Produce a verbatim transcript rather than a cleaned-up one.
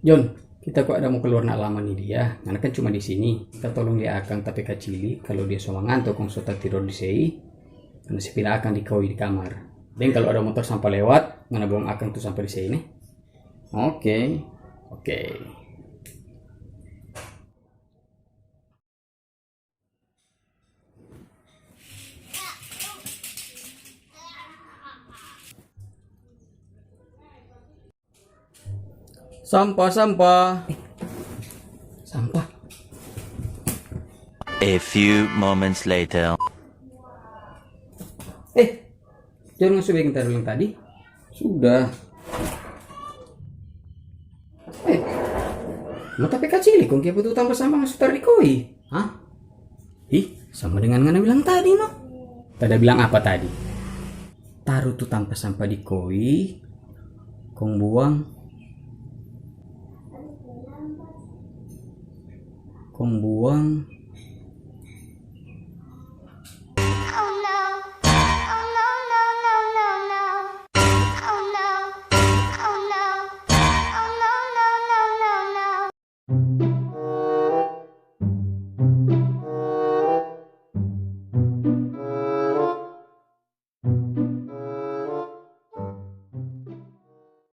John, kita ko ada mo kaluar na lama ni dia. Ngana kan cuma di sini. Kita tolong lia akang tapi kacili, kalu dia so manganto kong so tatidor di sei, ngana se pinda akang di koi di kamar. Deng kalu ada motor sampa lewat, ngana buang akang tu sampa di sei ne. Oke. Oke. Sampah, sampah. Sampah. A few moments later. Eh, John ngana su biking tadi ulang tadi? Sudah. Eh, mo tapi kacili kong kiapa tu tampa sampah ngana su taru di koi? Hah? Ih, sama dengan ngana bilang tadi no. Tada bilang apa tadi? Taru tu tampa sampah di koi, kong buang, kong buang.